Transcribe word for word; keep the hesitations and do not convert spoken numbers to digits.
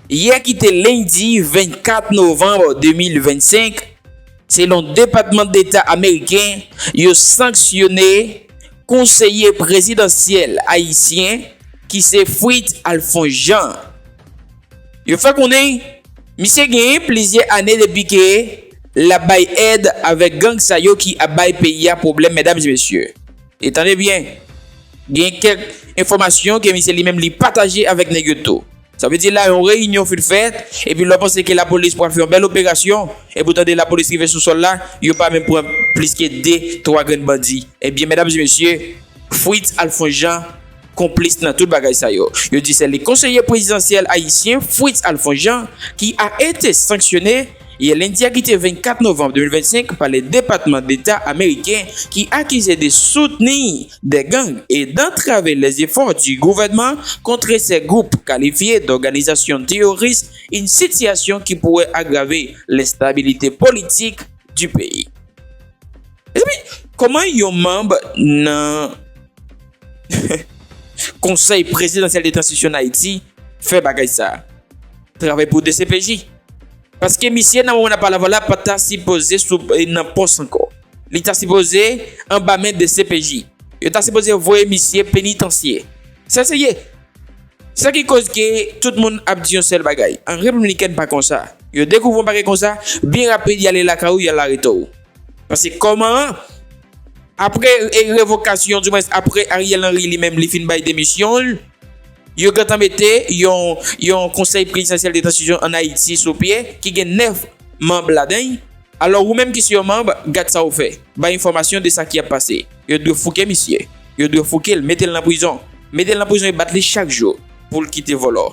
Yè ki te lendi vennkat novanm de mil vennsenk, selon Depatman Deta ameriken, yo sanksyone konseye prezidansyèl ayisyen ki se Fritz Alphonse Jean. Yo fè konnen misye genyen plizyè ane depi ke l ap bay èd avèk gang sa yo ki ap bay peyi a pwoblèm, medam e mesye. E tande byen, gen kèk enfòmasyon ke misye li menm li pataje avèk nèg yo tou. Sa vle di la, yon reyinyon fin fèt, epi lè w panse ke lapolis pral fè yon bèl operasyon, epi w tande lapolis rive sou sòl la, yo pa menm pran plis ke de, twa grenn bandi. Ebyen, medam e mesye, Fritz Alphonse Jean konplis nan tout bagay sa yo. Yo di se le konseye prezidansyèl ayisyen Fritz Alphonse Jean qui a été sanctionné hier lundi a ki te vennkat novanm de mil vennsenk pa le Depatman Deta ameriken ki akize de soutenir des gangs et d'entraver les efforts du gouvernement contre ces groupes qualifiés d'organisations terroristes, une situation qui pourrait aggraver l'instabilité politique du pays. Epi, kòman yon manm nan Konsèy Prezidansyèl de Tranzisyon an Ayiti fè bagay sa a? Travay pou D C P J. Paske misye, nan moman n ap pale avè w la, pa ta sipoze sou, nan pòs ankò. Li ta sipoze anba men D C P J. Yo ta sipoze voye misye penitansye. Sa se ye. Sa ki koz ke tout moun ap di yon sèl bagay. An Repiblikèn pa konsa. Yo dekouvri yon bagay konsa, byen rapid, y ale lakay ou, y al arete w. Paske kòman, apre, e, revokasyon, dimwens, apre Ariel Henry li menm, li fin bay demisyon l, yo gentan mete yon, yon Konsèy Prezidansyèl de Tranzisyon an Ayiti sou pye, ki gen nèf manm ladan l. Alò, ou menm ki se yon manm, gad sa w fè. Bay enfòmasyon de sa ki ap pase. Yo dwe fouke misye. Yo dwe fouke l, mete l nan prizon. Mete l nan prizon e bat li chak jou pou l kite vòlò.